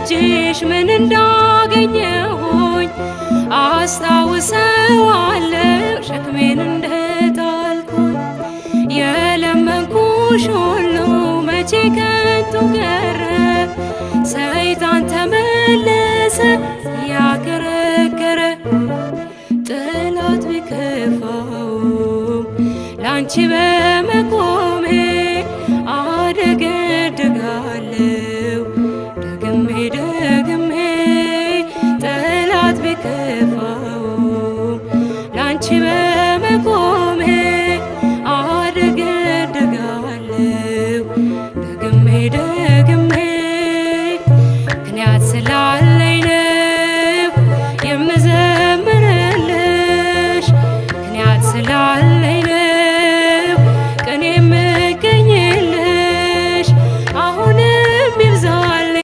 ከእጅሽ ምን እንዳገኘሁኝ አስታውሰዋለሁ ሸክሜን እንደጣልኩኝ። የለመንኩሽ ሁሉ መቼ ከንቱ ቀረ፣ ሰይጣን ተመለሰ ያከረከረ። ጠላት ቢከፋውም ላንቺ